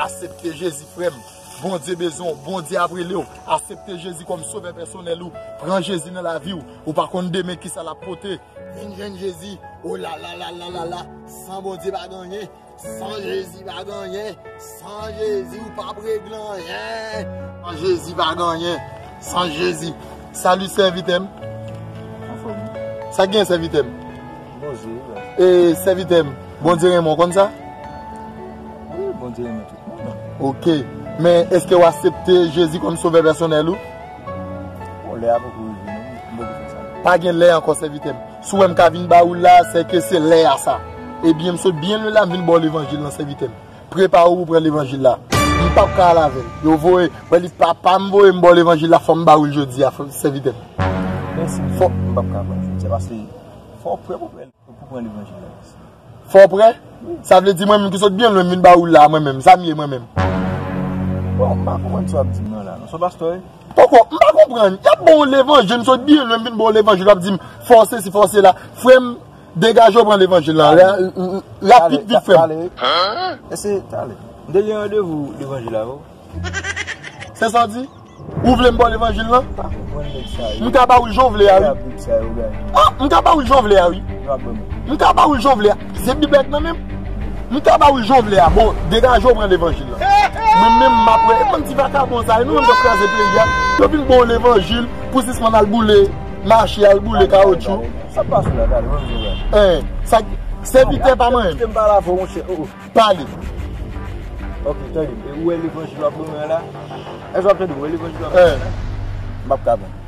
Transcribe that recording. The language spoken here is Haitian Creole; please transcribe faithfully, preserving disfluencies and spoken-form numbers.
Asepte Jezi, frè m. Bondye bezwen w, Bondye ap rele w. Asepte Jezi kòm sovè pèsonèl ou. Pran Jezi nan lavi w. Ou pa konn demen kisa l ap pote. Vin jwenn Jezi. O la la la la la la. San Bondye pa gen anyen. San Jezi pa gen anyen. San Jezi ou p ap regle anyen. San Jezi pa gen anyen. San Jezi. Salut sèvitè m. Anfòm. Sa gen sèvitè m? Bondye, wi. E sèvitè m, Bondye renmen w, konn sa? Wi, Bondye renmen tout moun. Ok. Men èske w aksepte Jezi kòm sovè pèsonèl ou? Bon, lè a poko rive non, m poko fè sa. Pa gen lè ankò sèvitè m. Si w wè m ka vin ba ou l la, sèke se lè a sa. Ebyen, m sot byen lwen la, m vin ba w levanjil lan sèvitè m. Prepare w pou pran levanjil la. M p ap ka al avè l. Yo voye, wè li papa m voye m ba w levanjil la, fò m ba ou l jodi a, fò, sèvitè m. Mèsi, fò m p ap ka pran jodi a, paske fò w prè pou pran, pou pran levanjil la. Fò w prè? Sa vle di mwen menm ki sot byen lwen m vin ba ou l la, mwen menm, sa m ye mwen menm. Bon, m pa konprann sa w ap di m nan la, non. Se yon pastè, wi? Poko, m pa konprann. Y ap ba w levanjil, m sot byen lwen, m vin ba w levanjil, w ap di m, fò w sesi, fò w sela. Frè m, degaje w pran levanjil lan. Ra-, rapid, vit, frè m. Talè, talè. Èske talè? M te gen randevou levanjil la, wi. Se sa w di? Ou vle m ba w levanjil lan? M ka ba ou l jan w vle a, wi. Ah, m ka ba ou l jan w vle a, wi. M ka ba ou l jan w vle a. Se Bib la k nan men m. M ka ba ou l jan w vle a. Bon, degaje w pran levanjil lan. Mwen menm, m ap wè. E bann ti vakabon sa yo, nou menm k ap kraze peyi a. Yo vin ba w levanjil pou sispann al boule mache, al boule kawotchou. Sa pase la, gade, mwen menm, eh, sa, sèvitè pa manyen m. Kite m pale avè w, monchè. Oh, oh. Pale. Ok, tande m. E ou wè levanjil w ap ban mwen an la? Èske w ap tande m? Ou wè levanjil w ap ban mwen an la? M p ap ka pran.